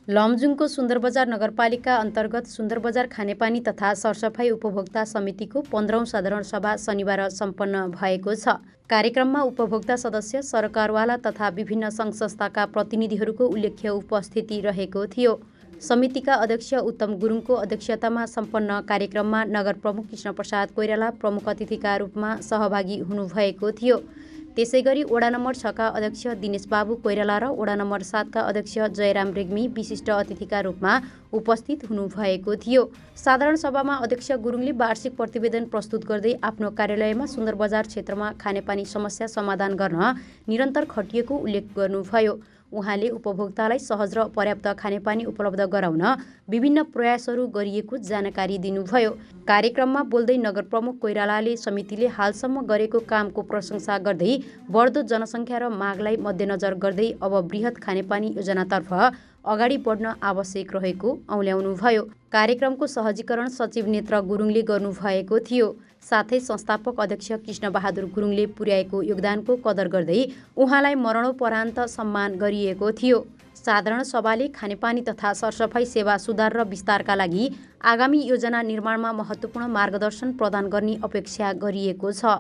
लमजुङको सुन्दरबजार नगरपालिका अन्तर्गत सुन्दरबजार खानेपानी तथा सरसफाई उपभोक्ता समितिको 15औं साधारण सभा शनिबार सम्पन्न भएको छ। कार्यक्रममा उपभोक्ता सदस्य, सरकारवाला तथा विभिन्न सङ्घ संस्थाका प्रतिनिधिहरूको उल्लेख्य उपस्थिति रहेको थियो। समितिका अध्यक्ष उत्तम गुरुङको अध्यक्षतामा सम्पन्न कार्यक्रममा नगर प्रमुख कृष्णप्रसाद कोइराला प्रमुख अतिथिका रूपमा सहभागी हुनुभएको थियो। त्यसैगरी वडा नम्बर 6 का अध्यक्ष दिनेश बाबु कोइराला र वडा नम्बर 7 का अध्यक्ष जयराम रेग्मी विशिष्ट अतिथिका रूपमा उपस्थित हुनुभएको थियो। साधारण सभामा अध्यक्ष गुरुङले वार्षिक प्रतिवेदन प्रस्तुत गर्दै आफ्नो कार्यालयमा सुन्दरबजार क्षेत्रमा खानेपानी समस्या समाधान गर्न निरन्तर खटिएको उल्लेख गर्नुभयो। उहाँले उपभोक्तालाई सहज र पर्याप्त खानेपानी उपलब्ध गराउन विभिन्न प्रयासहरू गरिएको जानकारी दिनुभयो। कार्यक्रममा बोल्दै नगर प्रमुख कोइरालाले समितिले हालसम्म गरेको कामको प्रशंसा गर्दै बढ्दो जनसङ्ख्या र मागलाई मध्यनजर गर्दै अब बृहत खानेपानी योजनातर्फ अगाडि बढ्न आवश्यक रहेको औल्याउनुभयो। कार्यक्रमको सहजीकरण सचिव नेत्र गुरुङले गर्नुभएको थियो। साथै संस्थापक अध्यक्ष कृष्णबहादुर गुरुङले पुर्याएको योगदानको कदर गर्दै उहाँलाई मरणोपरान्त सम्मान गरिएको थियो। साधारण सभाले खानेपानी तथा सरसफाई सेवा सुधार र विस्तारका लागि आगामी योजना निर्माणमा महत्त्वपूर्ण मार्गदर्शन प्रदान गर्ने अपेक्षा गरिएको छ।